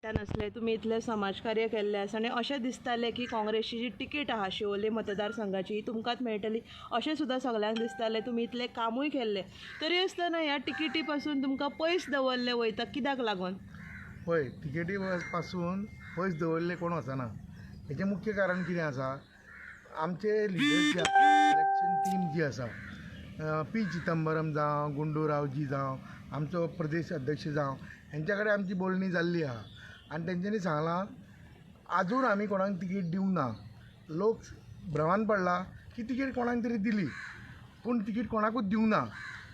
नासले तुमी इतलें समाजकार्य केल्लें आसा आनी अशें दिसतालें की काँग्रेसची जी तिकेट आहा शिवोले मतदारसंघाची ही तुमकांच मेळटली अशें सुद्दां सगल्यांक दिसतालें. तुमी इतलें कामूय केल्लें तरी आसतना ह्या तिकेटी पासून तुमकां पयस दवरलें वयता, कित्याक लागून? पळय, तिकेटी पासून पयस दवरलें कोण वचना. हेचें मुख्य कारण कितें आसा, आमचे लिडर्स जे आसा, सिलेक्शन टीम जी आसा, पी चिदंबरम जावं, गुंडू रावजी जावं, आमचो प्रदेश अध्यक्ष जावं, हेंच्या कडेन आमची बोलणी जाल्ली आहा आनी तेंच्यांनी सांगलां आजून आमी कोणाक तिकेट दिवंक ना. लोक भ्रमान पडला की तिकेट कोणाक तरी दिली, पूण तिकेट कोणाकूच दिवंक ना.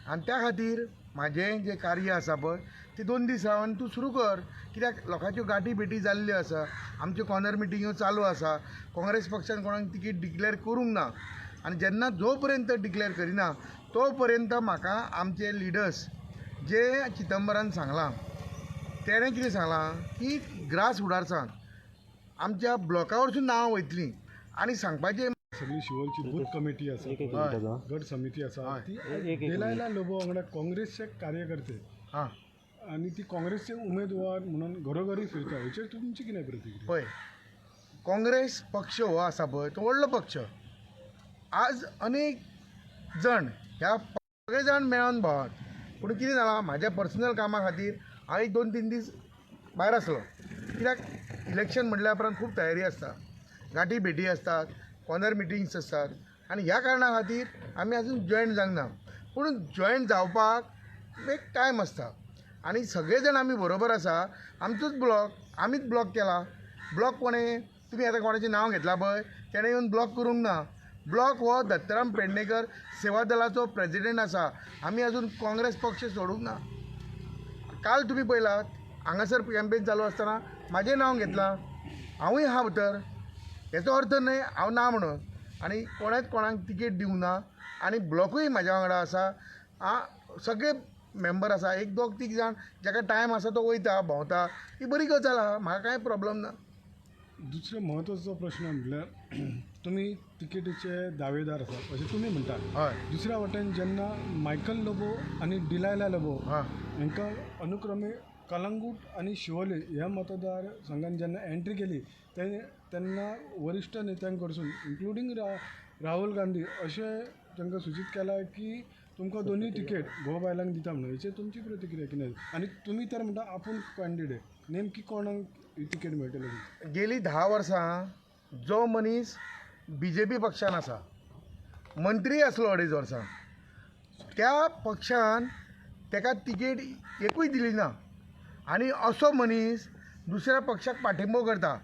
आनी त्या खातीर म्हाजें जें कार्य आसा पळय ती 2 दीस रावन तूं सुरू कर, कित्याक लोकांच्यो गांठी भेटी जाल्ल्यो आसा, आमच्यो कॉर्नर मिटिंग्यो चालू आसा. काँग्रेस पक्षान कोणाक तिकेट डिक्लेर करूंक ना आनी जेन्ना जो पर्यंत डिक्लेर करिना तो पर्यंत म्हाका आमचे लिडर्स जे चिदंबरान सांगलां, तेणें कितें सांगलां की ग्रास रुटारसान आमच्या ब्लॉका वरसून नांवां वयतलीं आनी सांगपाचें. सगळी शिवोलची बूथ कमिटी आसा, गट समिती आसा, ती डिलायला लोबो वांगडा काँग्रेसचे कार्यकर्ते आनी ती काँग्रेसचे उमेदवार म्हणून घरोघरी फिरता, हेचेर तुमची कितें प्रतिक्रिया? पळय, काँग्रेस पक्ष हो आसा पळय तो व्हडलो पक्ष. आज अनेक जाण ह्या सगळे जाण मेळोन भोंवात, पूण कितें जालां, म्हाज्या पर्सनल कामा खातीर हांव एक 2-3 दीस भायर आसलो, कित्याक इलेक्शन म्हटल्या उपरांत खूब तयारी आसता, गांठी भेटी आसतात, कॉर्नर मिटिंग्स आसतात आनी ह्या कारणा खातीर आमी आजून जॉयन जावंक ना. पूण जॉयन जावपाक एक टायम आसता आनी सगळे जाण आमी बरोबर आसा. आमचोच ब्लॉक, आमीच ब्लॉक केला. ब्लॉक कोणें, तुमी आतां कोणाचें नांव घेतलां पळय, तेणें येवन ब्लॉक करूंक ना. ब्लॉक हो दत्तराम पेडणेकर सेवा दलाचो प्रेजिडेंट आसा. आमी आजून काँग्रेस पक्ष सोडूंक ना. काल तुमी पळयलात हांगासर कॅम्पेन चालू आसतना म्हाजें नांव घेतलां, हांवूय आहा भितर. हेचो अर्थ न्हय हांव ना म्हणून. आनी कोणेंच कोणाक तिकेट दिवंक ना आनी ब्लॉकूय म्हाज्या वांगडा आसा. सगळे मेंबर आसा, 1 2 3 जाण जाका टायम आसा तो वयता भोंवता, ही बरी गजाल आहा, म्हाका कांय प्रॉब्लम ना. दुसरो म्हत्वाचो प्रश्न म्हटल्यार तुमी तिकेटीचे दावेदार आसा अशें तुमी म्हणटा. हय. दुसऱ्या वटेन जेन्ना मायकल लोबो आनी डिलायला लोबो हांकां अनुक्रमे कलंगूट आनी शिवोले ह्या मतदारसंघान जेन्ना एंट्री केली तेन्ना वरिश्ठ नेत्यां कडसून इन्क्लुडींग राहुल गांधी अशें तांकां सुचीत केलां की तुमकां दोनूय तिकेट घोव बायलांक दिता म्हणून. हेचेर तुमची प्रतिक्रिया कितें? आनी तुमी तर म्हणटा आपूण कॅन्डिडेट, नेमकी कोणाक तिकेट मेळटली? गेली 10 वर्सां जो मनीस बी जे पी पक्षान आसा, मंत्री आसलो 2.5 वर्सां, त्या पक्षान ताका तिकेट एकूय दिली ना आनी असो मनीस दुसऱ्या पक्षाक पाठिंबो करता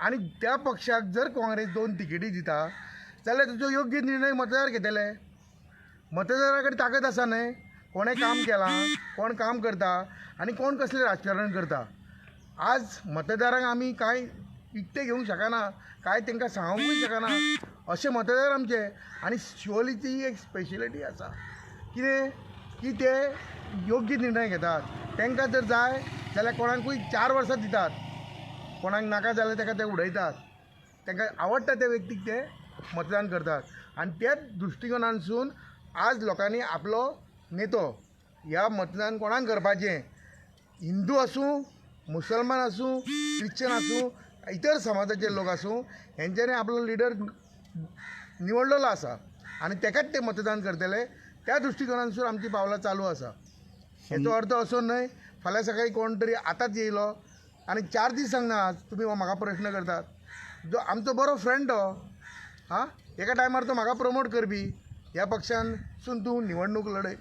आनी त्या पक्षाक जर काँग्रेस 2 तिकेटी दिता जाल्यार ताचो योग्य निर्णय मतदार घेतले. मतदारा कडेन ताकद आसा न्हय, कोणें काम केलां, कोण काम करता आनी कोण कसलें राजकारण करता. आज मतदारांक आमी कांय विकतें घेवंक शकना, कांय तांकां सांगूंकूय शकना अशे मतदार आमचे. आनी शिवोलीची एक स्पेशलिटी आसा कितें की ते योग्य निर्णय घेतात. तांकां जर जाय जाल्यार कोणाकूय 4 वर्सां दितात, कोणाक नाका जाल्यार ताका ते उडयतात, तांकां आवडटा त्या व्यक्तीक ते मतदान करतात. आनी त्याच दृश्टिकोनांतसून आज लोकांनी आपलो नेतो ह्या मतदान कोणाक करपाचें, हिंदू आसूं, मुसलमान आसूं, क्रिश्चन आसूं, इतर समाजाचे लोक आसूं, हेंच्यांनी आपलो लिडर निवडलेलो आसा आनी तेकाच ते मतदान करतले. त्या दृश्टिकोनांतसून आमची पावलां चालू आसा. हेचो अर्थ असो न्हय फाल्यां सकाळीं कोण तरी आतांच येयलो आनी 4 दीस सांगना. आज तुमी म्हाका प्रश्न करतात, जो आमचो बरो फ्रेंड तो, आं, एका टायमार तो म्हाका प्रमोट करपी, ह्या पक्षानसून तूं निवडणूक लढय.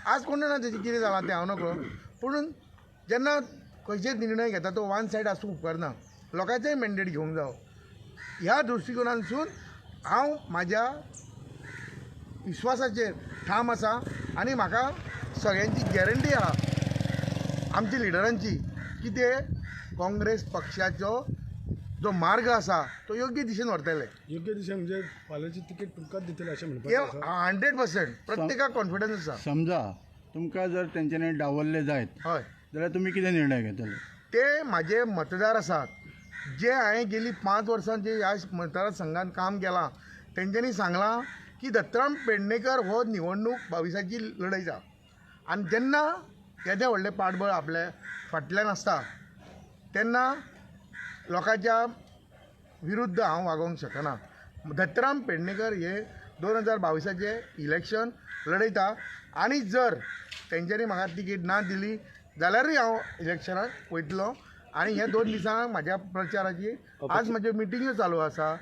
आज कोण जाणा तेजें कितें जालां तें हांव नकळो, पूण जेन्ना खंयचेच निर्णय घेता तो वन सायड आसूंक उपकारना, लोकांचेय मॅन्डेट घेवंक जावो. ह्या दृश्टिकोनांतसून हांव म्हाज्या विश्वासाचेर ठाम आसा आनी म्हाका सगळ्यांची गॅरंटी आहा आमच्या लिडरांची की ते काँग्रेस पक्षाचो जो मार्ग आसा तो योग्य दिशेन व्हरतले. योग्य दिशेन म्हणजे फाल्यांची तिकेट तुमकांच दितले अशें म्हणपाचें आसा? 100% प्रत्येकाक कॉन्फिडन्स आसा. समजा तुमकां जर तेंच्यांनी डावलले जायत, हय, जाल्यार तुमी कितें निर्णय घेतले? ते म्हाजे मतदार आसात, जे हांवें गेली 5 वर्सां जे ह्या मतदारसंघान काम केलां तेंच्यांनी सांगलां की दत्तराम पेडणेकर हो निवडणूक 22 लढयता आनी जेन्ना येदें व्हडलें पाठबळ आपल्या फाटल्यान आसता तेन्ना लोकांच्या विरुद्ध हांव वागोवंक शकना. दत्तराम पेडणेकर हे 2022 इलेक्शन लडयता आनी जर तेंच्यांनी म्हाका तिकेट ना दिली जाल्यारूय हांव इलेक्शनाक वयतलो. आनी ह्या 2 दिसांक म्हाज्या प्रचाराची आज म्हज्यो मिटिंग्यो चालू आसा,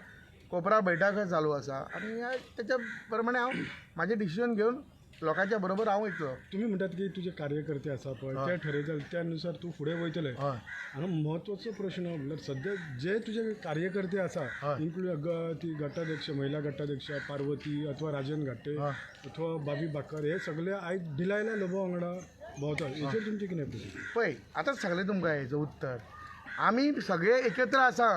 कोपरा बैठका चालू आसा आनी ह्या तेच्या प्रमाणे हांव म्हाजें डिसिजन घेवन लोकांच्या बरोबर हांव वयतलो. तुमी म्हणटात की तुजे कार्यकर्ते आसा पळय ते ठरयतले त्या नुसार तूं फुडें वयतले. हय. हांगा म्हत्वाचो प्रश्न म्हणल्यार सद्या जे तुजे कार्यकर्ते आसा इन्क्लूड ती गटाध्यक्ष, महिला गटाध्यक्ष पार्वती अथवा राजन घाटे अथवा बाबी बाकर हे सगळे आयज डिलायला लोबो वांगडा भोंवतात, हेचेर तुमचें कितें प्रतिक्रिया? पळय आतां सगळें तुमकां हेचो उत्तर, आमी सगळे एकत्र आसा.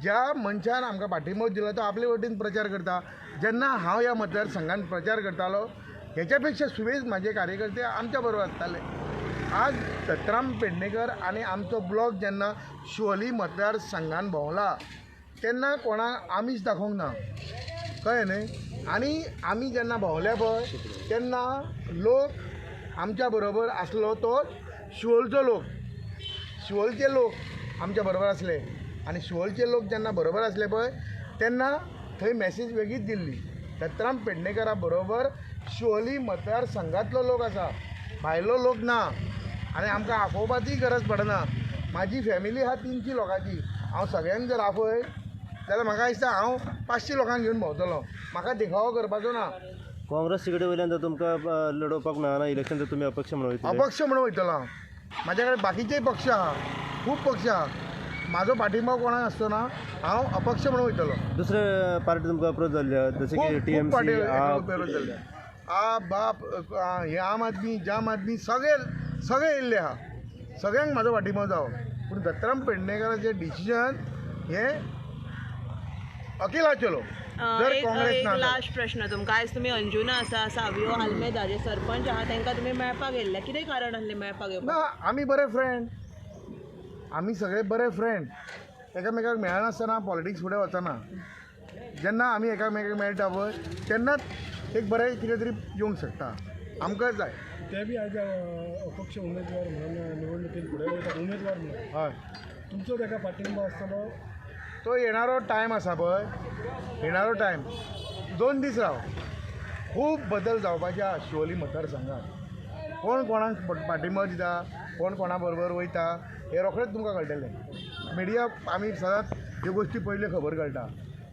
ज्या मनशान आमकां पाठिंबो दिलो तो आपले वटेन प्रचार करता. जेन्ना हांव ह्या मतदारसंघान प्रचार करतालो हेच्या पेक्षा सुबेज म्हाजे कार्यकर्ते आमच्या बरोबर आसताले. आज दत्तराम पेडणेकर आनी आमचो ब्लॉक जेन्ना शिवोली मतदारसंघान भोंवला तेन्ना कोणाक आमीच दाखोवंक ना, कळ्ळें न्हय. आनी आमी जेन्ना भोंवले पळय तेन्ना लोक आमच्या बरोबर आसलो तो शिवोलचो लोक, शिवोलचे लोक आमच्या बरोबर आसले आनी शिवोलचे लोक जेन्ना बरोबर आसले पळय तेन्ना थंय मॅसेज वेगळीच दिल्ली, दत्तराम पेडणेकरा बरोबर शिवोली मतदारसंघांतलो लोक आसा, भायलो लोक ना. आनी आमकां आफोवपाचीय गरज पडना. म्हाजी फॅमिली आहा 300 लोकांची, हांव सगळ्यांक जर आफय जाल्यार म्हाका दिसता हांव 500 लोकांक घेवन भोंवतलो, म्हाका देखावो करपाचो ना. काँग्रेस तिकेटी वयल्यान जर तुमकां लडोवपाक मेळना इलेक्शन तर तुमी अपक्ष म्हणून वयतले? अपक्ष म्हणून वयतलो हांव. म्हाज्या कडेन बाकीचेय पक्ष आहा, खूब पक्ष आहा, म्हाजो पाठिंबो कोणाक आसचो ना, हांव अपक्ष म्हणून वयतलो. दुसरे पार्टी तुमकां अप्रोच जाल्ले आहा जशें की टी एम सी, अप्रोच जाल्ले आ बाप हे आम आदमी, जाम आदमी सगळे सगळे येयल्ले आहा, सगळ्यांक म्हाजो पाठिंबो जावो. पूण दत्तराम पेडणेकराचें डिसिजन हें अकेला चलो. जर काँग्रेस एक ना लास्ट प्रश्न तुमकां, आयज तुमी अंजुना आसा, सावियो आल्मेदा जे सरपंच आहा तांकां तुमी मेळपाक येयल्ले, कितें कारण आसलें मेळपाक येवपाक? ना, आमी बरे फ्रेंड, आमी सगळे बरे फ्रेंड, एकामेकाक मेळनासतना पॉलिटिक्स फुडें वचना. जेन्ना आमी एकामेकाक मेळटा पळय तेन्नाच एक बरें कितें तरी येवंक शकता, आमकां जाय ते बी आयज अपक्ष उमेदवार म्हणून निवडणुकीत फुडें वयता उमेदवार म्हणून, हय तुमचो ताका पाठिंबो आसतलो? तो येणारो टायम आसा पळय, येणारो टायम 2 दीस राव, खूब बदल जावपाचे आहा शिवोली मतदारसंघात. कोण कोणाक पाठिंबो दिता, कोण कोणा बरोबर वयता हें रोखडेंच तुमकां कळटलें. मिडिया आमी सदांच ह्यो गोश्टी पयल्यो खबर कळटा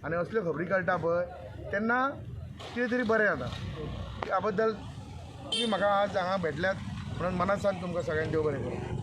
आनी असल्यो खबरी कळटा पळय तेन्ना कितें तरी बरें जाता. ह्या बद्दल तुमी म्हाका आज हांगा भेटल्यात म्हणून मनात सावन तुमकां सगळ्यांक देव बरें करूं.